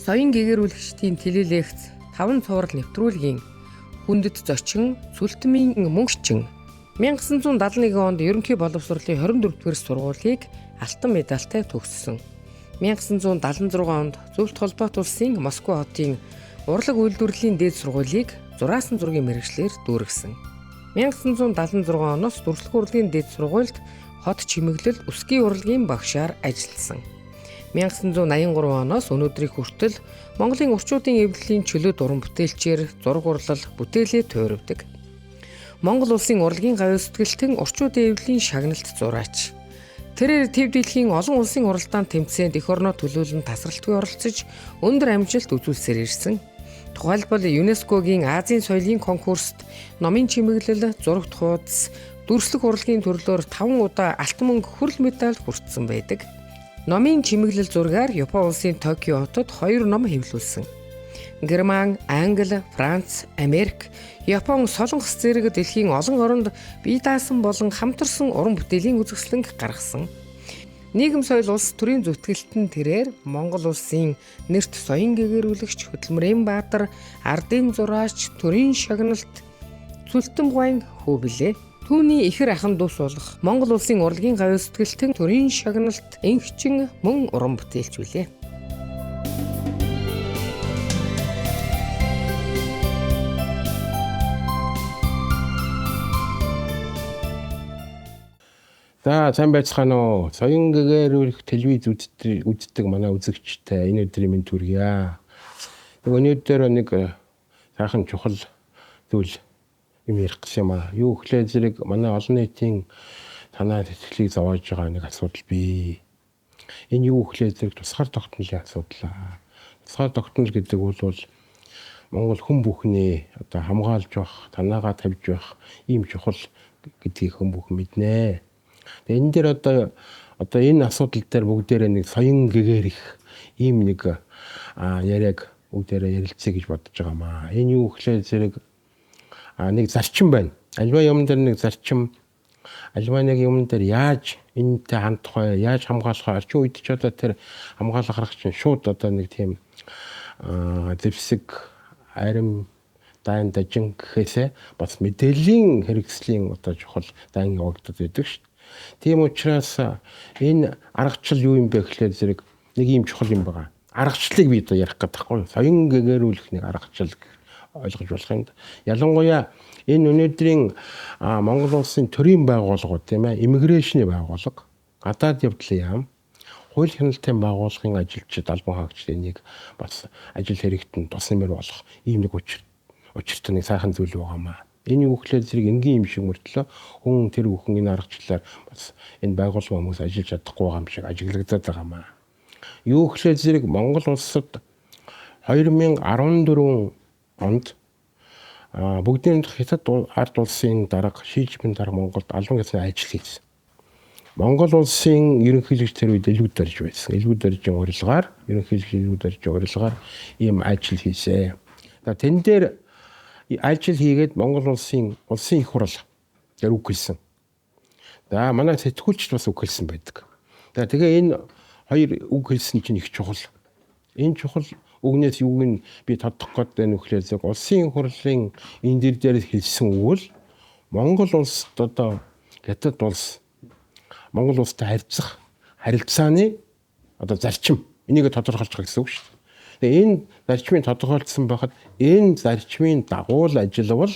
Соён гэгэрүүлэгчдийн телелекц, таван цуврал нэвтрүүлгийн хүндэт зочин, Сүлтмийн мөнхчин. 1971 онд ерөнхий боловсролын 24-р сургуулийг алтан медальтай төгссөн. 1976 онд Зөвлөлт холбоот улсын Москва хотын урлаг үйлдвэрлэлийн дээд сургуулийг зураасан зургийн мэргэжлээр дүүргэсэн. 1976 оноос дүрслэх урлагийн дээд сургуульд хот чимэглэл өсгийн урлагийн багшаар ажилласан. 1983 оноос өнөөдрийг хүртэл Монголын орчуудын эвлэлийн чөлөө дуран бүтээлчээр зураг урлал бүтээлээ туйрвдаг. Монгол улсын урлагийн гавь сэтгэлтэн орчуудын эвлэлийн шагналт зураач. Тэрээр төв дэлхийн олон улсын уралдаан тэмцээнд эх орноо төлөөлөн тасралтгүй оролцож өндөр амжилт үзүүлсээр ирсэн. Тухайлбал ЮНЕСКО-гийн Азийн соёлын конкурст номын чимэглэл, зурагт хуудас, дүрслэх урлагийн төрлөөр 5 удаа алтан мөнгө хүрэл медаль хүртсэн байдаг. Номын чимэглэл зургаар Япон улсын Токио хотод 2 ном хэвлүүлсэн. Герман, Англи, Франц, Америк, Япон, Солонгос зэрэг дэлхийн олон оронд бие даасан болон хамтарсан уран бүтээлийн үзэсгэлэнг гаргасан. Нийгэм соёл улс төрийн зүтгэлтэн тэрээр Монгол улсын нэрт соён гэгэрүүлэгч, хөдөлмөрийн баатар, ардын зураач, төрийн шагналт Зүлтэн гуайн хүү билээ. Түүний ихэр ахан дүүс болох Монгол улсын урлагийн гавь сэтгэлтэн төрийн шагналт энхчин мөн уран бүтээлч билээ. За сайн байцгаана уу. Соён гэгэрүүлэх телевиз үздэг манай үзэгчтэй энэ өдрийн мэнд хүргье. Өнөөдөр нэг сайхан чухал зүйл юм ярих гэсэн юм аа. Юу гэхлээр зэрэг манай олон нийтийн санаа сэтгэлийг зовоож байгаа нэг асуудал бий. Энэ юу гэхлээр зэрэг тусгаар тогтнолын асуудал аа. Тусгаар тогтнол гэдэг бол Монгол хүн бүхний одоо хамгаалж байх, танаагаа тавьж байх ийм чухал гэдгийг хүн бүхэн мэднэ. Тэгээ энэ дээр одоо энэ асуудал дээр бүгдээрээ нэг соён гэгэрэх ийм нэг яриаг бүгдээрээ ярилцъя гэж бодож байгаа маа. Энэ юу гэхлээр зэрэг нэг зарчим байна. Альва юм дээр нэг зарчим, альва нэг юм дээр яаж энэтэй хандах вэ? Яаж хамгаалах вэ? Орчин үед ч одоо тэр хамгаалах арга чинь шууд одоо нэг тийм зэвсэг, арим, дайн дажин гэхээсээ бас мэдээллийн хэрэгслийн одоо чухал дайн явагдаад байдаг шүү дээ. Тийм учраас энэ аргачлал юу юм бэ гэхлээр зэрэг нэг ийм чухал юм байгаа. Аргачлалыг би одоо ярих гэдэг байхгүй юу? Соён гэгэрүүлэх нэг аргачлал ойлгож болох юм. Ялангуяа энэ өнөөдрийн Монгол улсын төрийн байгууллагууд тийм ээ, иммигрейшны байгууллага, гадаад явдлын яам, хууль хяналтын байгууллагын ажилчид, албан хаагчид энийг бас ажил хэрэгтэнд тус нэмэр болох ийм нэг учиртай нэг сайхан зүйл байгаамаа. Энэ юу гэхлээр зэрэг энгийн юм шиг мөртлөө хүн тэр бүхэн энэ аргачлалаар бас энэ байгууллагын хүмүүс ажиллаж чадахгүй байгаа юм шиг ажиглагдаад байгаамаа. Юу гэхлээр зэрэг Монгол улсад 2014 онд бүгдийн хятад ард улсын дарга Ши Жинпин дарга Монголд албан ёсны ажил хийсэн. Монгол улсын ерөнхийлөгч тэр үед элгүүд дарж байсан. Элгүүд даржийн урилгаар, ерөнхийлөгч элгүүд даржийн урилгаар ийм ажил хийсэн. За тэн дээр ажил хийгээд Монгол улсын их хурал тэр үг хэлсэн. За манай сэтгүүлчд бас үг хэлсэн байдаг. За тэгээ энэ хоёр үг хэлсэн чинь их чухал. Энэ чухал үгнээс юуг нь би тодох гээд байна вэ гэхлээр зөв улсын хурлын энэ дэр дээр хэлсэн үг л Монгол улсад одоо хятад улс Монгол улстай харьцах харилцааны одоо зарчим энийг тодорхойлж байгаа гэсэн үг шүү дээ. Тэгээ энэ зарчмыг тодорхойлцсон байхад энэ зарчмын дагуу л ажиллавал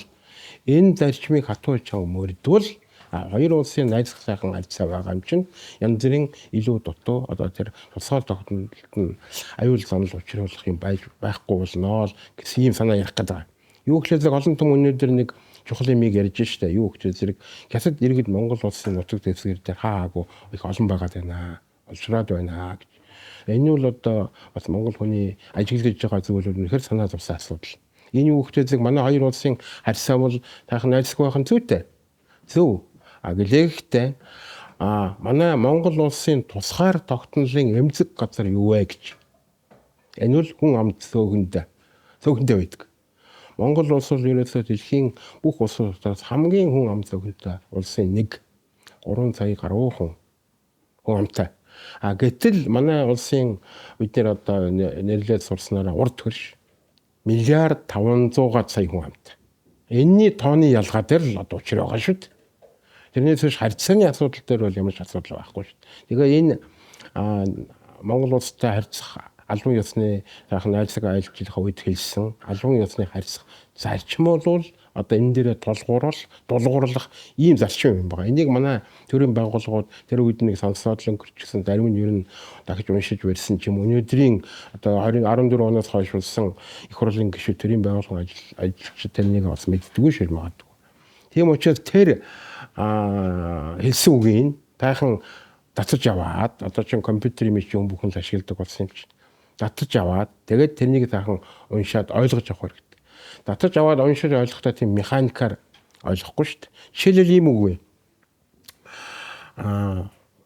энэ зарчмыг хатуу чанга мөрдвөл хоёр улсын найзах сайхан харьцаа байгаа юм чинь янз бүрийн илүү дутуу одоо тэр тусгаар тогтнолд нь аюул занал учруулах юм байж байхгүй болно л гэсэн ийм санаа ярих гэдэг. Юу гэхлээр зэрэг олон түмэн өнөөдөр нэг чухал юмыг ярьж штэ. Юу гэхлээр зэрэг хятад иргэд Монгол улсын нутаг дэвсгэр дээр хаа хаагүй их олон байгаад байна. Олшроод байна гэж. Энэ бол одоо бас монгол хүний ажиглаж байгаа зүйл үнэхээр санаа зовсон асуудал. Энэ юу гэхлээр зэрэг манай хоёр улсын харьцаа бол тайхан найзлах байх нь зүйтэй. Зөв. А гэлээхтэй манай Монгол улсын тусгаар тогтнолын эмзэг газар юу вэ гэж. Энэ бол хүн амт цөөхөндөө байдаг. Монгол улс бол ерөөсөө дэлхийн бүх улсуудаас хамгийн хүн ам цөөхөнтэй улсын нэг 3 сая гаруй хүн амтай. А гэтэл манай улсын бид нэр одоо нэрлээд сурснараа урд хөрш 1,500,000 сая хүн амт. Энийний тооны ялгаа дээр л одоо учир байгаа шүү дээ. Тэрнээс биш харьцааны асуудал дээр бол ямар ч асуудал байхгүй шүү дээ. Тэгээ энэ Монгол улстай харьцах албан ёсны сайхан найзлаг айлчлахын үед хэлсэн албан ёсны харьцах зарчим бол одоо энэ дээрээ тулгуурлах ийм зарчим юм байна. Энийг манай төрийн байгууллагууд тэр үед нэг сонсоод л өнгөрчихсөн, зарим нь ер нь дахиж уншиж барьсан ч юм. Өнөөдрийн одоо 2014 оноос хойш болсон их хурлын гишүүд, төрийн байгууллагын ажилчид тэрнийг бас мэддэггүй шир магадгүй. Тийм учраас тэр хэлсэн үгийг тайхан татаж аваад одоо чинь компьютер юм чинь бүхэн л ашигладаг болсон юм чинь татаж аваад тэгээд тэрнийг сайхан уншаад ойлгож авах хэрэгтэй. Татаж аваад уншиж ойлгохдоо тийм механикаар ойлгохгүй шүү дээ. Жишээлбэл ийм үг вэ.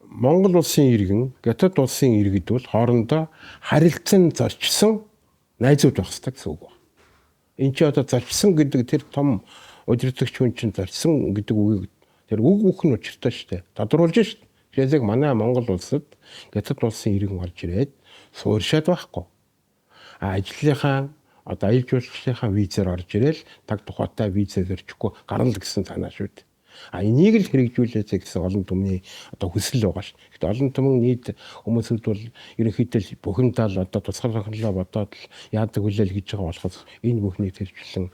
Монгол улсын иргэн, Хятад улсын иргэд бол хоорондоо харилцан зорчсон найзууд байх хэрэгтэй гэсэн үг байна. Энд чи одоо зорчсон гэдэг тэр том удирдлагч хүн чинь зорчсон гэдэг үгийг тэр үг бүх нь учиртай шүү дээ. Тодруулж шүү дээ. Жишээлбэл манай Монгол улсад Хятад улсын иргэн орж ирээд суурьшаад байхгүй. А ажлынхаа одоо аялал жуулчлалынхаа визээр орж ирээл таг тухайтай визээр өрчихгүй гарна л гэсэн санаа шүү дээ. А энийг л хэрэгжүүлээсэй гэсэн олон түмний одоо хүсэл байгаа шүү. Гэхдээ олон түмэн нийт хүмүүсүүд бол ерөнхийдөө бухимдал одоо тусгаар тогтнолоо бодоод л яадаг хүлээл гэж байгаа болохоос энэ бүхнийг тэрчлэн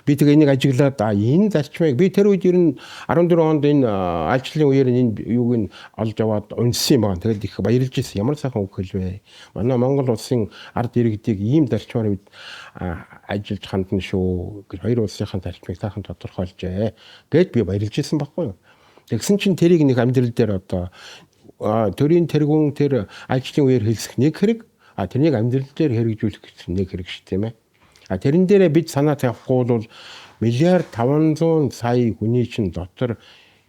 би тэгээ энийг ажиглаад энэ зарчмыг би тэр үед ер нь 14 онд энэ айлчлалын үеэр энэ юуг нь олж аваад уншсан юм байна. Тэгэл их баярлж ирсэн. Ямар сайхан үг хэлвэ. Манай Монгол улсын ард иргэдийг ийм зарчмаар бид ажиллаж хандна шүү гэж хоёр улсынхаа зарчмыг сайхан тодорхойлжээ гэд би баярлж ирсэн байхгүй юу. Тэгсэн чинь тэрийг нэг амьдрал дээр одоо төрийн тэргүүн тэр ажлын үеэр хэлсэх нэг хэрэг, а тэрнийг амьдрал дээр хэрэгжүүлэх гэсэн нэг хэрэг шүү тийм ээ. А тэрэн дээрээ бид санаа тавихгүй бол 1,500,000 сая хүний чинь дотор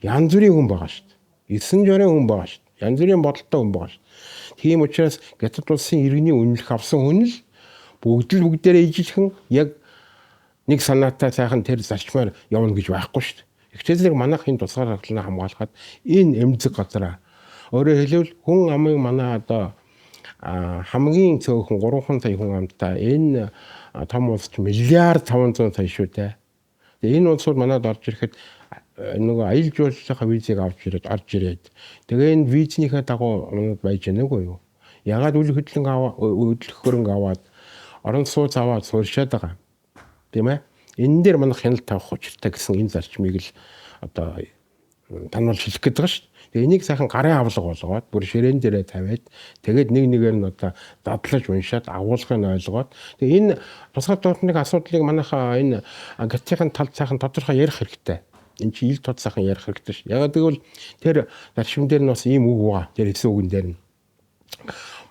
янз бүрийн хүн байгаа шүү дээ. 9 жорын хүн байгаа шүү дээ. Янз бүрийн бодолтой хүн байгаа шүү дээ. Тийм учраас Хятад улсын иргэний үнэлэх авсан хүн л бүгд л бүгдээрээ ижилхэн яг нэг санаатай сайхан тэр зарчмаар явна гэж байхгүй шүү дээ. Ихтэй зэрэг манайх энэ тусгаар тогтнолыг хамгаалахад энэ эмзэг газараа өөрөөр хэлбэл хүн амын манай одоо хамгийн цөөхөн 3 сая хүн амтай энэ том улс чинь 1,500,000 сая шүү дээ. Тэгээ энэ улсууд манад орж ирэхэд нөгөө аялал жуулчлалынхаа визийг авч ирээд орж ирээд тэгээ энэ визнийхээ дагуу манад байж гэнэ үгүй юу? Ягаад үл хөдлөн аваа хөдлөх хөрөнгө аваад орон сууц аваад суурьшаад байгаа. Тийм ээ? Энэ дээр манайх хяналт тавих учиртай гэсэн энэ зарчмыг л одоо тануулж хэлэх гээд байгаа шүү дээ. Тэгээ энийг сайхан гарын авлага болгоод бүр ширээн дээрээ тавиад тэгээд нэг нэгээр нь одоо дадлаж уншаад агуулгыг нь ойлгоод тэгээ энэ тусгаар тогтнолын асуудлыг манайхаа энэ гатийн талд сайхан тодорхой ярих хэрэгтэй. Энэ чи ил тод сайхан ярих хэрэгтэй шүү. Ягаад гэвэл тэр зарчим дээр нь бас ийм үг байгаа. Тэр хэлсэн үгэн дээр нь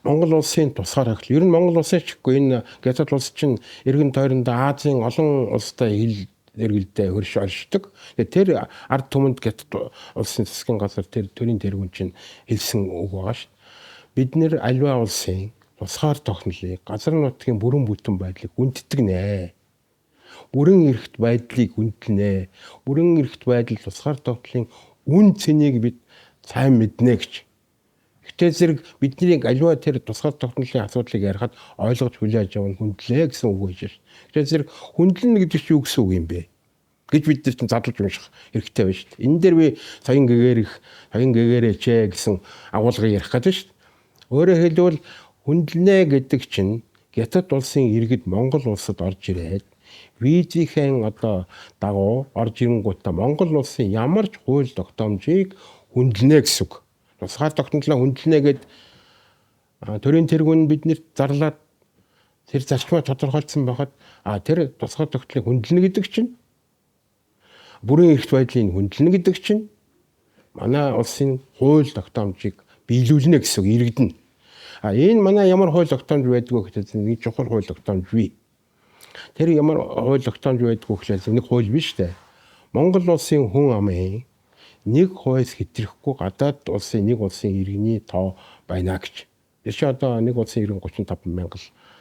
Монгол улсын тусгаар тогтнол. Ер нь Монгол улсын ч гэхгүй энэ Хятад улс чинь эргэн тойрондоо Азийн олон улстай хил эргэлдээ хөрш оршдог. Тэгээ тэр ард түмэнд Хятад улсын засгийн газар тэр төрийн тэргүүн чинь хэлсэн үг байгаа шүү. Бид нэр альва улсын тусгаар тогтнолыг газар нутгийн бүрэн бүтэн байдлыг хүндэтгэнэ. Бүрэн эрхт байдлыг хүндлэнэ. Бүрэн эрхт байдал тусгаар тогтнолын үн цэнийг бид сайн мэднэ гэж. Гэтэ зэрэг бидний альва тэр тусгаар тогтнолын асуудлыг ярихад ойлгож хүлээж авах нь хүндлээ гэсэн үг байж шээ. Гэтэ зэрэг хүндлэнэ гэдэг чинь юу гэсэн үг юм бэ гэж бид нар чинь задлж унших хэрэгтэй байна шүү дээ. Энэ дээр би саян гэгэрэх, саян гэгэрээч гэсэн агуулгыг ярих гэдэг шүү дээ. Өөрөөр хэлбэл хүндлэнэ гэдэг чинь Хятад улсын иргэд Монгол улсад орж ирээд визийн одоо дагуу орж ирэнгүүтээ Монгол улсын ямар ч хууль тогтоомжийг хүндлэнэ гэсэн үг. Тусгаар тогтнолоо хүндлэнэ гэд төрийн тэргүүн биднэрт зарлаад тэр зарчмаа тодорхойлсон байхад тэр тусгаар тогтнолыг хүндлэнэ гэдэг чинь бүрэн эрхт байдлыг хүндлэнэ гэдэг чинь манай улсын хууль тогтоомжийг биелүүлнэ гэсэн үг иргэдэн. А энэ манай ямар хууль тогтоомж байдгүй гэхээр нэг чухал хууль тогтоомж бий. Тэр ямар хууль тогтоомж байдгүй гэхлээр нэг хууль биш үү? Монгол улсын хүн амын нэг хувиас хэтрэхгүй гадаад улсын нэг улсын иргэний тоо байна гэж. Тэр чинь одоо нэг улсын иргэн 35 мянга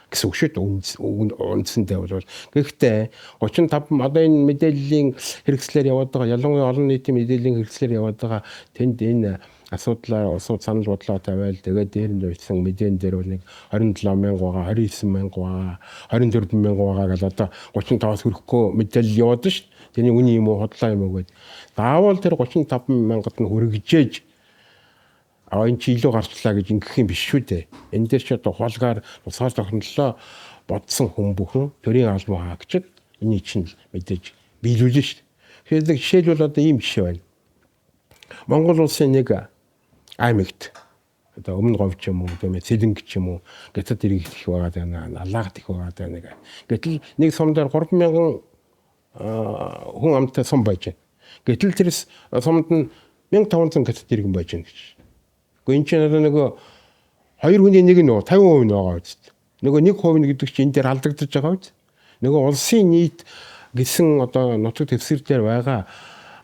гэсэн үг шүү дээ. Үндсэндээ бол гэхдээ 35 одоо энэ мэдээллийн хэрэгслээр яваад байгаа, ялангуяа олон нийтийн мэдээллийн хэрэгслээр яваад байгаа тэнд энэ асуудлаар улсууд санал бодлоо тавиал тэгээд дээр нь бичсэн мэдээн дээр бол нэг 27 мянга байгаа, 29 мянга байгаа, 24 мянга байгаа гэл одоо 35-аас хүрэхгүй мэдээлэл яваад шүү дээ. Тэрний үний юм уу, худлаа юм уу гэд. Заавал тэр 35 мянгад нь хүргэжээж энэ чи илүү гарчлаа гэж ингэх юм биш шүү дээ. Энэ дээр чи одоо хулгаар тусгаар тогтнолоо бодсон хүн бүхэн төрийн албан хаагчид энийг чинь мэдээж биелүүлнэ шүү дээ. Тэгэхээр жишээлбэл одоо ийм жишээ байна. Монгол улсын нэг аймагт одоо өмнө говь ч юм уу, тийм ээ, Сэлэнг ч юм уу, Гятад иргэх их байгаа даа, Налаагт их байгаа даа нэг. Гэтэл нэг сум дээр 3000 хүн амтай сум байж байна. Гэтэл тэр сумд нь 1500 гятад иргэн байж байна гэж. Гэхдээ энэ чинь одоо нөгөө хоёр хүний нэг нь 50% нь байгаа үст. Нөгөө 1% нь гэдэг чинь энэ дээр алдагдаж байгаа үст. Нөгөө улсын нийт гэсэн одоо нутаг дэвсгэр дээр байгаа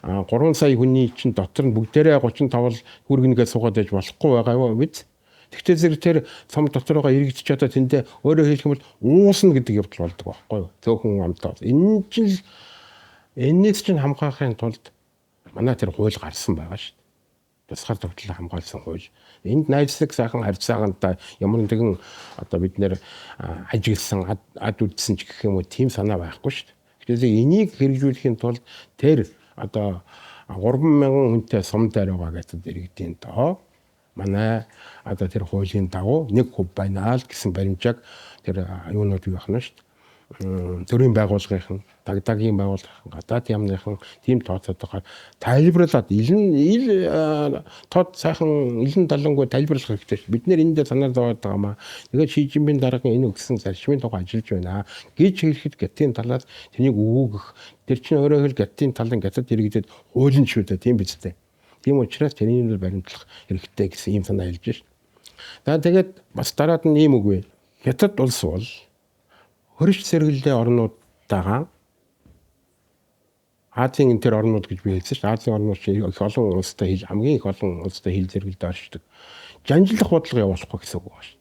3 сая хүний чинь дотор нь бүгдээрээ 35 л хүргэнгээ суугаад байж болохгүй байгаа биз. Тэгвэл зэрэг тэр сум дотор байгаа иргэд ч одоо тэндээ өөрөөр хэлэх юм бол уусна гэдэг явдал болдог байхгүй юу? Цөөхөн амтаа. Энэ чинь энэс чинь хамгаалахын тулд манай тэр хууль гарсан байгаа шүү дээ. Тусгаар тогтнолоо хамгаалсан хууль. Энд найзлаг сайхан харьцаагантай ямар нэгэн одоо бид нэр ажигласан ад үдсэн ч гэх юм уу тийм санаа байхгүй шүү дээ. Тэгэхээр энийг хэрэгжүүлэхийн тулд тэр одоо 3000 хүнтэй сум дээр байгаа гэдэг иргэдийн тоо манай одоо тэр хуулийн дагуу 1% байна л гэсэн баримжааг тэр юунууд юу ахна шүү дээ. Төрийн байгууллагын, дагдагийн байгууллагын, гадаад яамныхан тийм тооцоодоор тайлбарлаад илэн ил тод сайхан илэн далангүй тайлбарлах хэрэгтэй шүү. Бид нэр энэ дээр санаа зовоод байгаа маа. Тэгээд Ши Жинпин даргын энэ өгсөн зарчмын тухай ажиллаж байна гэж хэлэхэд Гятын талаас тэнийг өгөөх тэр чинь өөрөөр хэл Гятын талын Гятад иргэдэд хуулин шүү дээ, тийм биз дээ. Тийм учраас тэрийг нь баримтлах хэрэгтэй гэсэн ийм санаа хэлж шв. За тэгээд бас дараад нь ийм үг вэ. Хятад улс бол хөрш сэргэлээ орнуудтайгаа Азийн энэ төр орнууд гэж би хэлсэн шүү дээ. Азийн орнууд чинь их олон улстай хил хамгийн их олон улстай хил зэрэгэлд оршдог. Жанжлах бодлого явуулахгүй гэсэн үг байна шүү.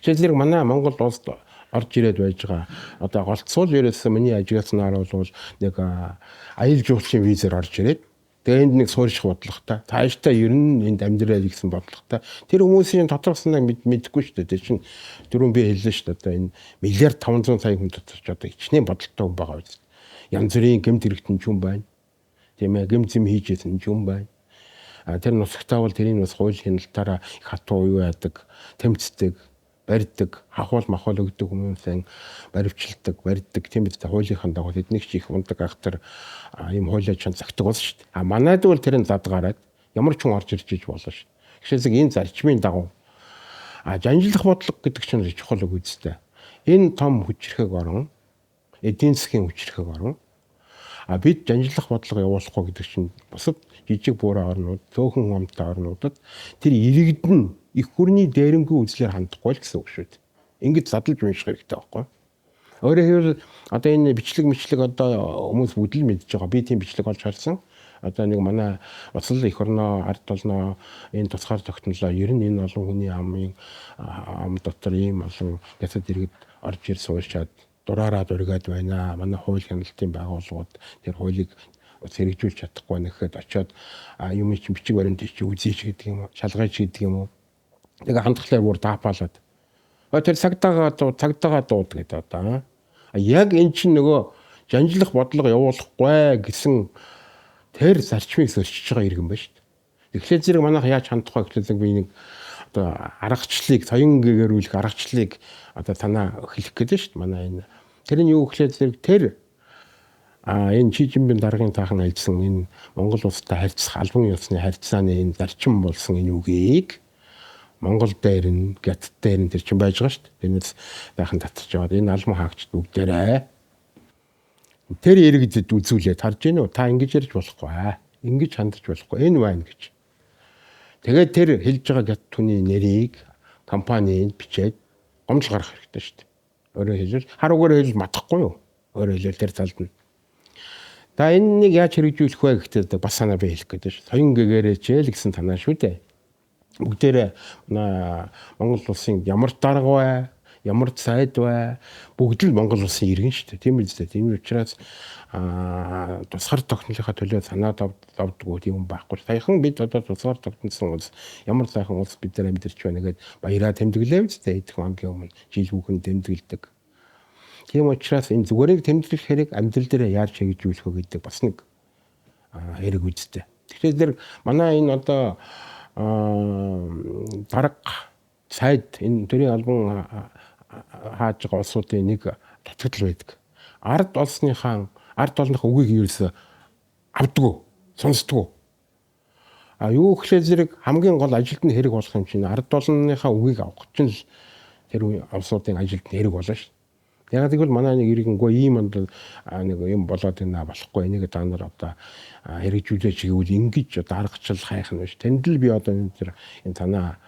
Хичээл зэрэг манай Монгол улсд орж ирээд байж байгаа. Одоо голцуул ерөөсөө миний ажигласнаар бол нэг аялал жуулчлалын визээр орж ирээд тэгээ энд нэг суурьших бодлоготой. Цаашдаа ер нь энд амьдрал гэсэн бодлоготой. Тэр хүмүүсийн доторх санааг мэдэхгүй шүү дээ. Тэр чинь дөрөв би хэллээ шүү дээ. Одоо энэ 1,500,000,000 сая хүн дотор ч одоо хичнээн бодолтой хүн байгаа биз. Янз бүрийн гэмт хэрэгтэн ч юм байна. Тийм ээ, гэм зэм хийж исэн ч юм байна. А тэр нусагтаа бол тэрийг бас хууль хяналтаараа их хатуу юу яадаг, тэмцдэг, барьдаг, хахуул махуул өгдөг хүмүүсийн баривчилдаг, барьдаг. Тийм биз дээ, хуулийнхын дагуу тэднийг чи их мундаг ахтар ийм хуулиа чан загтаг болсон шүү дээ. А манайд бол тэр нь зад гараад ямар ч хүн орж ирж иж болно шүү дээ. Гэвч энэ зарчмын дагуу жанжлах бодлого гэдэг чинь чухал үг үстэй. Энэ том хүчирхэг орон, эдийн засгийн хүчирхэг орон. А бид жанжлах бодлого явуулахгүй гэдэг чинь бусад жижиг буурай орнууд, цөөхөн хамттай орнуудад тэр иргэд нь их хүрний дээрэнгүй үзлээр хандахгүй л гэсэн үг шүү дээ. Ингэж задлж унших хэрэгтэй байхгүй. Өөрөөр хэлбэл одоо энэ бичлэг мэтлэг одоо хүмүүс бүгд л мэдж байгаа. Би тийм бичлэг олж харсан. Одоо нэг манай бас л эх орноо, ард толноо энэ тусгаар тогтнолоо ер нь энэ олон хүний амын ам дотор ийм олон гятад иргэд орж ир суурьшаад дураараа дургаад байна. Манай хууль хяналтын байгууллагууд тэр хуулийг хэрэгжүүлж чадахгүй байна гэхэд очиод юм чинь бичиг баримтыг чи үзээч гэдэг юм уу, шалгаач гэдэг юм уу. Тэгээ хандхлаар бүр даапаалаад. Тэр цагдаагаа дууд гэдэг одоо. Яг эн чинь нөгөө жанжлах бодлого явуулахгүй гэсэн тэр зарчмыг сөрчиж байгаа иргэн байна шүү дээ. Тэгэхээр зэрэг манайх яаж хандах вэ гэхлээр би нэг одоо аргачлалыг соён гэгэрүүлэх аргачлалыг одоо танаа хэлэх гээд шүү дээ. Манай энэ тэр нь юу гэхлээр зэрэг тэр энэ Ши Жинпин даргын таахан альжсан энэ Монгол улстай харьцах албан ёсны харьцааны энэ зарчим болсон энэ үгийг Монгол дээр нь Гятад дээр нь тэр чинь байж байгаа шүү дээ. Тэрнээс сайхан татарч яваад энэ албан хаагчд бүгдээрээ тэр иргэдэд үзүүлээд харж гин үү? Та ингэж ярьж болохгүй аа. Ингэж хандаж болохгүй. Энэ байна гэж. Тэгээд тэр хэлж байгаа Гятад түүний нэрийг компаниг бичээд гомдол гаргах хэрэгтэй шүү дээ. Өөрөөр хэлбэл хар үгээр хэлбэл матахгүй юу? Өөрөөр хэлбэл тэр талд нь. За энэнийг яаж хэрэгжүүлэх вэ гэхдээ бас санаа би хэлэх гэдэг шүү. Соён гэгээрээч л гэсэн санаа шүү дээ. Бүгдээрээ Монгол улсын ямар дарга бай, Ямар сайд вэ? Бүгд л Монгол улсын иргэн шүү дээ. Тийм үстэй. Тийм учраас тусгаар тогтнолынхаа төлөө санаа зовдгоо тийм юм байхгүй. Саяхан бид одоо тусгаар тогтносон улс, ямар сайхан улс бид нар амьдарч байна гэдээ баяраа тэмдэглэв үстэй. Эдгээр хамгийн өмнө жил хүүхэн тэмдэглэдэг. Тийм учраас энэ зүгээрийг тэмдэглэх хэрэг амьдрал дээр яаж хэрэгжүүлэх вэ гэдэг бас нэг хэрэг үстэй. Тэгэхээр тэр манай энэ одоо дарга сайд энэ төрийн албан хааж байгаа улсуудын нэг дутагдал байдаг. Ард олсныхаа ард олных үгийг ерөөсөө авдаггүй, сонсдоггүй. А юу гэхлээр зэрэг хамгийн гол ажилд нь хэрэг болох юм чинь ард олонныхаа үгийг авах чинь л тэр улсуудын ажилд нь хэрэг болно шүү. Яг тэгвэл манай нэг иргэнгүй ийм нэг юм болоод байна болохгүй, энийг та нар одоо хэрэгжүүлээч гэвэл ингэж одоо аргачлал хайх нь биш. Тэнд л би одоо энэ тэр энэ танаа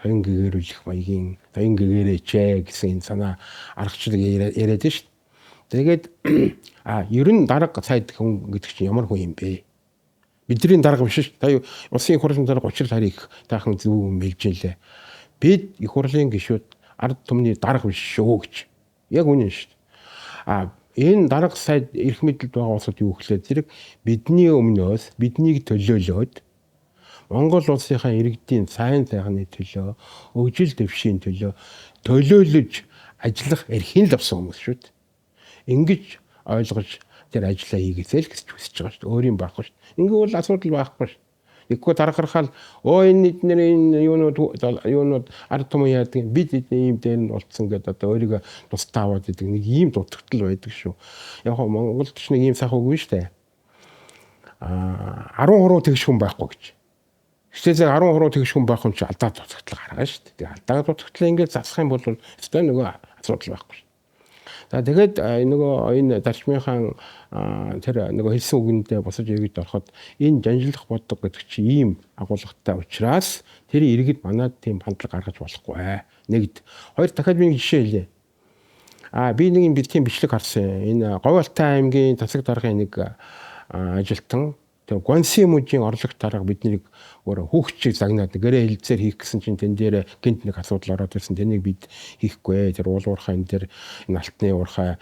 хоёрын гэгэрүүлэх маягийн хоёрын гэгэрээч гэсэн энэ санаа аргачлал яриад шүү. Тэгээд ер нь дарга сайд хүн гэдэг чинь ямар хүн юм бэ? Бидний дарга биш шүү. Та улсын их хурлын дарга учир тарих таахан зөв юм хэлж илээ. Бид их хурлын гишүүд ард түмний дарга биш шүү гэж. Яг үнэн шүү. Энэ дарга сайд эрх мэдэлд байгаа улсууд юу гэхлээр зэрэг бидний өмнөөс биднийг төлөөлөөд Монгол улсынхаа иргэдийн сайн сайхны төлөө, өгжил дэвшийн төлөө төлөөлөж ажиллах эрхийн л авсан хүмүүс шүү дээ. Ингэж ойлгож тэр ажлаа хийгээсэй л гэж хүсэж байгаа шүү дээ. Өөр юм байхгүй шүү дээ. Ингээд бол асуудал байхгүй шүү. Тэгэхгүй даргархаал энэ эднэр энэ юунууд ард түмэн яадаг бид эдний ийм дээр нь болцсон гэдээ одоо өөрийгөө тусдаа аваад идэг нэг ийм дутагдал байдаг шүү. Яг хоо Монголд ч нэг ийм сайхан үг биш үү? 13 тэгш хүн байхгүй гэж. Гэхдээ 13 тэгш хүн байх юм чи алдаа дутагдал гаргана шүү дээ. Тэгээ алдаа дутагдлаа ингээд засах юм бол өстой нөгөө асуудал байхгүй. За тэгээд нөгөө энэ зарчмынхаа тэр нөгөө хэлсэн үгэндээ босож эргэж ороход энэ жанжлах бодлого гэдэг чинь ийм агуулгатай учраас тэр иргэд манад тийм хандлага гаргаж болохгүй. Нэгд. Хоёр дахиад би нэг жишээ хэлье. Би нэг юм тийм бичлэг харсан. Энэ Говьалтай аймгийн засаг даргын нэг ажилтан тэр Гонси мужийн орлогч дарга биднийг өөр хүүхчийг загнаад гэрээ хэлцээр хийх гэсэн чинь тэн дээр гинт нэг асуудал ороод ирсэн. Тэнийг бид хийхгүй. Тэр уул уурхай энэ дээр энэ алтны уурхай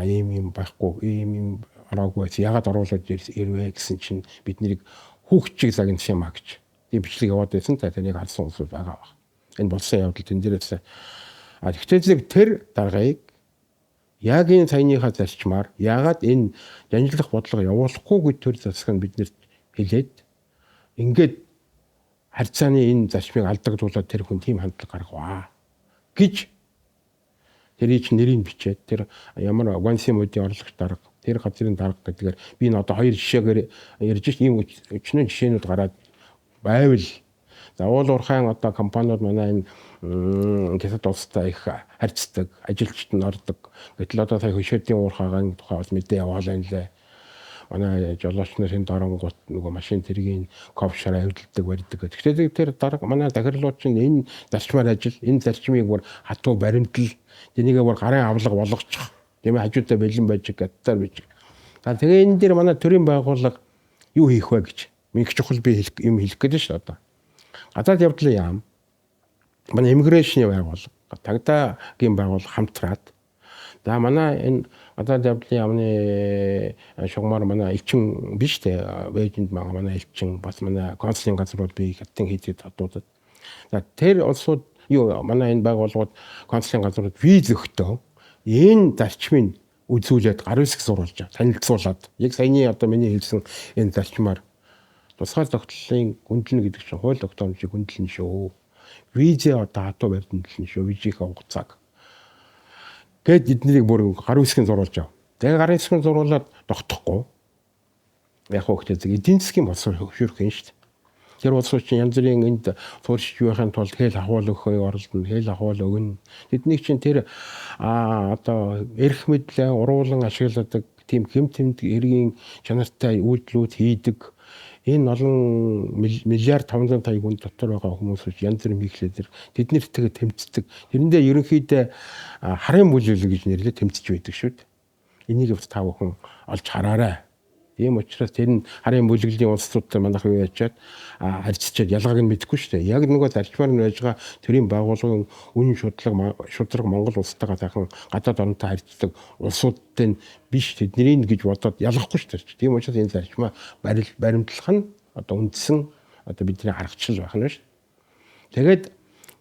ийм юм байхгүй, ийм юм ороогүй байсан. Ягаад оруулаад ирвэ гэсэн чинь биднийг хүүхчийг загнасан юм а гэж. Тийм бичлэг яваад байсан. За тэнийг харсан улсууд байгаа баг. Энэ болсон явдал тэн дээрээс. Гэхдээ зэрэг тэр даргаыг яг энэ саяныхаа зарчмаар яагаад энэ жанжлах бодлого явуулахгүй гэж төр засаг нь биднэрт хэлээд ингээд харьцааны энэ зарчмыг алдагдуулаад тэр хүн тийм хандлага гаргаваа гэж тэрий чинь нэрийг бичээд тэр ямар Гонси мужийн орлогч дарга тэр газрын дарга гэдгээр би энэ одоо хоёр жишээгээр ярьж ш ийм өчнөө жишээнүүд гараад байвал за уул уурхайн одоо компаниуд манай энэ Хятад улстай их харьцдаг, ажилчид нь ордог. Гэтэл одоо сая хөшөөдийн уурхаагаан тухай бас мэдээ яваалаа нэлээ. Манай жолооч нар тэнд оронгууд нөгөө машин тэргийн ковшоор авдилдаг, барьдаг. Тэгэхээр тэр дарга манай захирлууд чинь энэ зарчмаар ажил, энэ зарчмыг бүр хатуу баримтлал, тэрийгээ бүр гарын авлага болгочих. Тийм ээ хажуудаа бэлэн байж гадтаар байж. За тэгээ энэ дээр манай төрийн байгууллага юу хийх вэ гэж. Минх чухал би юм хэлэх гээд шүү дээ одоо. Гадаад явдлын яам манай иммигрейшны байгууллага, тагдагийн байгууллага хамтраад за манай энэ гадаад явдлын яамны шугамар манай элчин биш те бээжинд манай элчин бас манай консулын газрууд бий хятадын хийдэг татуудад. За тэр улсууд юу манай энэ байгууллагууд консулын газрууд виз өгтөө энэ зарчмыг үзүүлээд гар үсэг зурулж танилцуулаад яг саяны одоо миний хэлсэн энэ зарчмаар тусгаар тогтнолын гүндлэн гэдэг чинь хууль тогтоомжийг гүндлэн шүү. Визээ одоо хатуу баримтлан шүү. Визийнхээ хугацааг. Гэт эднийг бүр гар үсгийн зурулж ав. Тэгээ гарын үсгийн зуруулаад тогтохгүй. Яг хөө гэхдээ эдийн засгийн боловсрол хөшөөрөх юм шүү дээ. Тэр улсууд чинь янз бүрийн энд суурьшиж байхын тулд хэл ахуул өгөхөө оролдоно, хэл ахуул өгнө. Тэднийг чинь тэр одоо эрх мэдлээ уруулан ашигладаг тийм хэм тэмдэг эргийн чанартай үйлдэлүүд хийдэг. Энэ олон миллиард 550 хүн дотор байгаа хүмүүсүүд янз бүрийн хийхлээр тэр тэднэртэйгээ тэмцдэг. Тэрэндээ ерөнхийдөө харын бүлэглэл гэж нэрлээ тэмцэж байдаг шүү дээ. Энийг бас та бүхэн олж хараарай. Тийм учраас тэр нь харын бүлэглэлийн улсуудтай манайх юу яачаад харьцчаад ялгааг нь мэдэхгүй шүү дээ. Яг нөгөө зарчмаар нь байж байгаа төрийн байгууллагын үнэн шудраг Монгол улстайгаа сайхан гадаад оронтой харьцдаг улсуудтай нь биш тэднийг гэж бодоод ялгахгүй шүү дээ. Тийм учраас энэ зарчмаа баримтлах нь одоо үндсэн одоо бидний аргачлал байх нь шүү. Тэгээд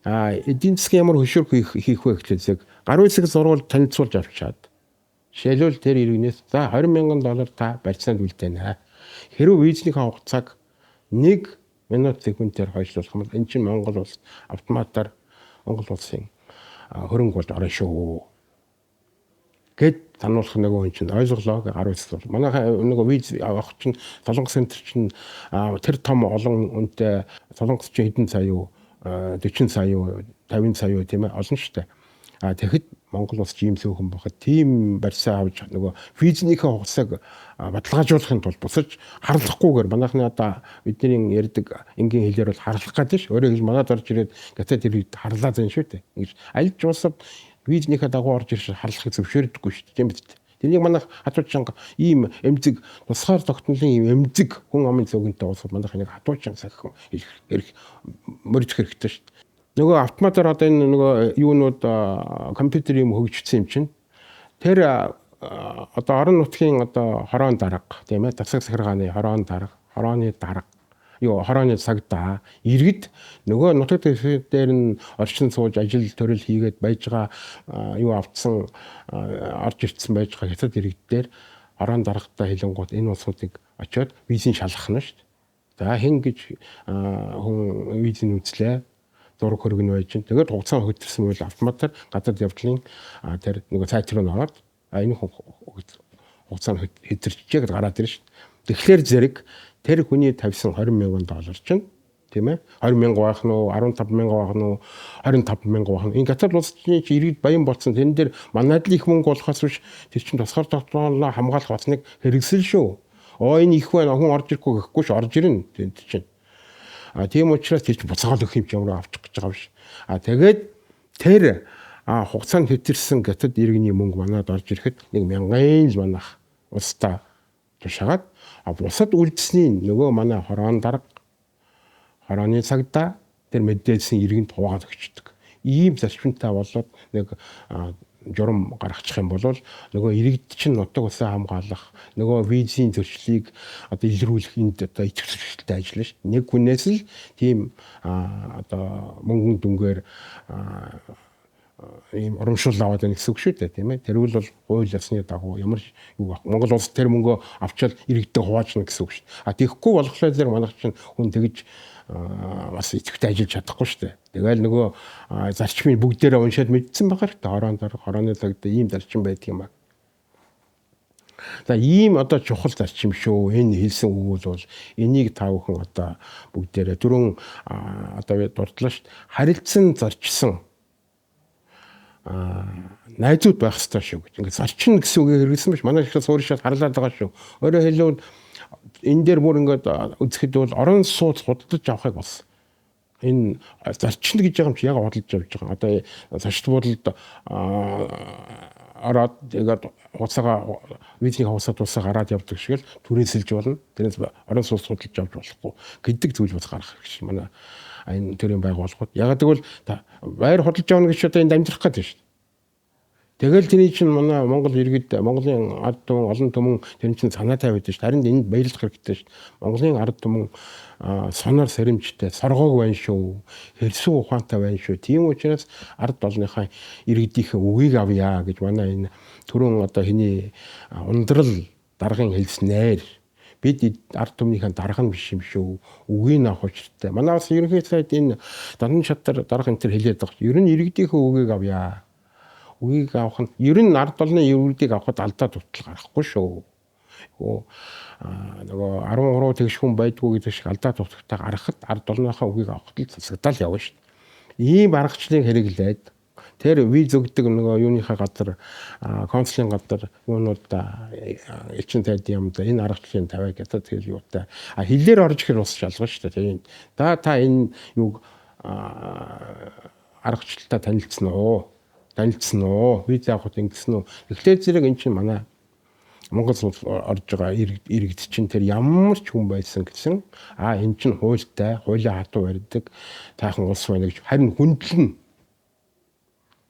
эдийн засгийн ямар хөшүүрэг хийх вэ гэхлээр гар үсэг зурвал танилцуулж авчаад жишээлбэл тэр иргэнээс за $20,000 та барьцаанд үлдээнэ. Хэрвээ визнийхээ хугацааг 1 минут секундээр хойшлуулах юм бол эн чинь Монгол улс автоматар Монгол улсын хөрөнгө болж орно шүү гэд сануулах нөгөө хүн чинь ойлголоо гар үсэг зурвал. Манайхаа нөгөө виз авах чинь Солонгос центр чинь тэр том олон үнэтэй Солонгос чинь хэдэн сая юу 40 сая юу 50 сая юу тийм ээ олон шүү дээ. А тэгэхэд Монгол улс ийм сөөхөн байхад тийм барьсаа авч нөгөө визнийхээ хугацааг баталгаажуулахын тулд бусаж харлахгүйгээр манайхны одоо бидний ярьдаг энгийн хэлээр бол харлах гэдэг ш. Өөрөөр хэлбэл манад орж ирээд гацаа тэр үед харлаа зэн шүү дээ. Ингэж аль ч улсад визнийхээ дагуу орж ирж харлахыг зөвшөөрдөггүй шүү дээ. Тийм биз дээ. Тэрнийг манайх хатуучин ийм эмзэг тусгаар тогтнолын ийм эмзэг хүн амын цөөхөнтэй улсууд манайх энийг хатуучин сахих хэрэг мөрдөх хэрэгтэй шүү дээ. Нөгөө автоматар одоо энэ нөгөө юунууд компьютер юм хөгжсөн юм чинь тэр одоо орон нутгийн одоо хороон дарга тийм ээ тасаг захиргааны хороон дарга, хорооны дарга юу хорооны цагдаа иргэд нөгөө нутаг дэвсгэр дээр нь орчин сууж ажил төрөл хийгээд байж байгаа юу автсан орж ирсэн байж байгаа хятад иргэдээр хорон даргатай хэлэнгуут энэ улсуудыг очиод визийн шалгах нь шүү дээ. За хэн гэж хүн визийн үзлээ зураг хөргөн байж чинь тэгээд хугацаа хөдөлсөн бол автоматар гадаад явдлын тэр нөгөө сайт руу ороод энэ хугацаа хэдэрчжээ гэдээ гараад ирнэ шүү дээ. Тэгэхээр зэрэг тэр хүний тавьсан $20,000 чинь тийм ээ 20,000 байх нь уу 15,000 байх нь уу 25,000 байх нь энэ гадаад улсны чи иргэд баян болсон тэрэн дээр манайд л их мөнгө болохоос биш тэр чинь тусгаар тогтнолоо хамгаалах бас нэг хэрэгсэл шүү. Оо энэ их байна хүн орж ирэхгүй гэхгүй ш орж ирнэ тэнд чинь. А тийм учраас тэр чинь буцаагаал өгөх юм чи ямар авчих гэж байгаа юм биш. А тэгээд тэр хугацаанд хэтэрсэн хятад иргэний мөнгө манад орж ирэхэд нэг мянган л манах улстай тушаагаад бусад үлдсэний нөгөө манай хороон дарга хорооны цагдаа тэр мэдээлсэн иргэнд хуваагаад өгчдөг. Ийм зарчимтай болоод нэг журам гаргачих юм бол нөгөө иргэд чинь нутаг усаа хамгаалах нөгөө визийн зөрчлийг одоо илрүүлэх энд одоо итгэвчтэй ажиллана ш. Нэг хүнээс л тийм одоо мөнгөн дүнгээр ийм урамшуул аваад байна гэсэн үг шүү дээ тийм ээ. Тэрвэл бол хууль ёсны дагуу ямар юу байх. Монгол улс тэр мөнгөө авчаал иргэдээ хуваажна гэсэн үг шүү дээ. А тэгэхгүй болохоор зэрэг манайх чинь хүн тэгж бас идэвхтэй ажиллаж чадахгүй шүү дээ. Тэгэл нөгөө зарчмыг бүгдээрээ уншаад мэдсэн байгаа хэрэгтэй. Хорон дарга, хорооны цагт ийм зарчим байдаг юм аа. За ийм одоо чухал зарчим шүү. Энэ хэлсэн үг бол энийг та бүхэн одоо бүгдээрээ түрүүн одоо дурдлаа шүү дээ. Харилцан зарчсан найзууд байх ёстой шүү гэж. Ингээд зарчин гэсэн үгийг хэрэглэсэн биш. Манай их суурьшаад харлаад байгаа шүү. Өөрөөр хэлбэл энэ дээр бүр ингээд үзэхэд бол орон сууц худалдаж авахыг бас энэ зарчин гэж байгаа юм чи яг худалдаж авч байгаа. Одоо зочд буудалд ороод тэгээд хугацаагаа визний хугацаа тусаа гараад явдаг шиг л түрээсэлж болно. Тэрнээс орон сууц худалдаж авч болохгүй гэдэг зүйл бас гарах хэрэгтэй. Манай энэ төрийн байгууллагууд. Яг тэгвэл байр худалдаж авна гэж одоо энд амьдрах гэдэг шүү дээ. Тэгэл тэрний чинь манай Монгол иргэд Монголын ард түмэн олон түмэн тэр чинь санаа тавиад шүү дээ. Харин энд баярлах хэрэгтэй шүү дээ. Монголын ард түмэн сонор сэрэмжтэй, соргоог байна шүү. Хэрсүү ухаантай байна шүү. Тийм учраас ард олныхаа иргэдийнхээ үгийг авъя гэж манай энэ түрүүн одоо хиний ундрал даргын хэлснээр бид ард түмнийхэн дарга нь биш юм шүү. Үгийг авах учиртай. Манай бас ерөнхий сайд энэ дан шатар дарга энэ төр хэлээд байгаа. Ер нь иргэдийнхээ үгийг авъя. Үгийг авах нь ер нь ард олны иргэдийг авахд алдаа дутал гарахгүй шүү. Нөгөө 13 тэгш хүн байдгүй гэдэг шиг алдаа дутагтай гаргахад ард олныхоо үгийг авахд л засагдаал явна шүү. Ийм аргачлалыг хэрэглээд тэр виз өгдөг нөгөө юуныхаа газар консулын газар юунууд элчин тайдын юмд энэ аргачлалын тавиа гэдэг тэгэл юутай. А хиллээр орж ирэх бас шалгана шүү дээ. Тийм. Та энэ юуг аргачлалтай танилцсан уу? Танилцсан уу? Виз авахд ингэсэн үү? Тэгэхээр зэрэг эн чинь манай Монгол орж байгаа иргэд чинь тэр ямар ч хүн байсан гэсэн энэ чинь хуультай, хуулийн хатуу барьдаг тайхан улс байна гэж харин хүндлэн.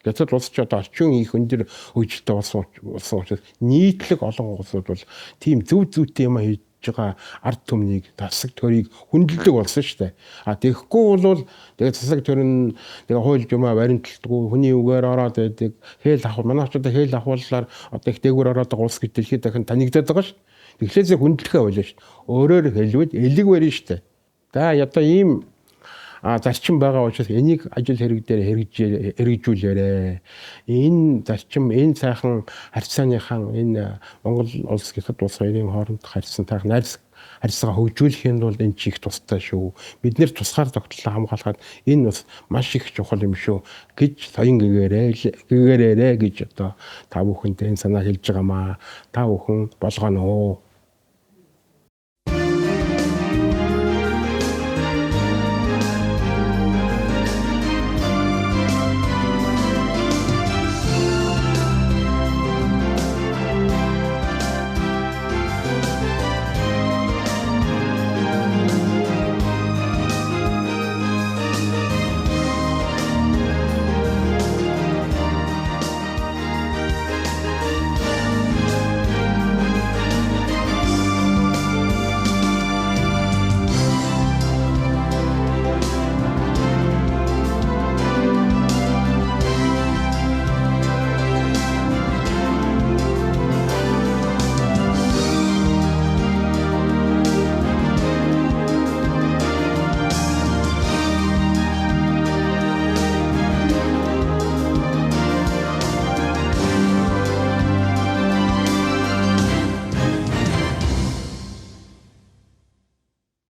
Хятад улс ч одоо орчин их өндөр хөгжилтэй болсон учраас нийтлэг олон улсууд бол тийм зөв зүйтэй юм хийж байгаа ард түмнийг, засаг төрийг хүндлдэг болсон шүү дээ. А тэгэхгүй бол тэгээ засаг төр нь тэгээ хууль жумаа баримталдаггүй, хүний үгээр ороод байдаг, хээл авах, манай ч одоо хээл ахууллаар одоо их дээгүүр ороод байгаа улс гэж дэлхийд дахин танигдаад байгаа шүү. Тэгэхээр хүндлэхээ болоо шүү. Өөрөөр хэлбэл элэг барина шүү дээ. За одоо ийм зарчим байгаа учраас энийг ажил хэрэг дээр хэрэгжүүлээрэ. Энэ зарчим, энэ сайхан харьцааныхаа энэ Монгол улс Хятад улс хоёрын хоорондох харьцан найз харьцаагаа хөгжүүлэхийн тулд энэ чи их тустай шүү. Бид нэр тусгаар тогтлоо хамгаалахад энэ бас маш их чухал юм шүү гэж соён гэгээрээ гэж одоо та бүхэнтэй энэ санаа хэлж байгаамаа. Та бүхэн болгоно.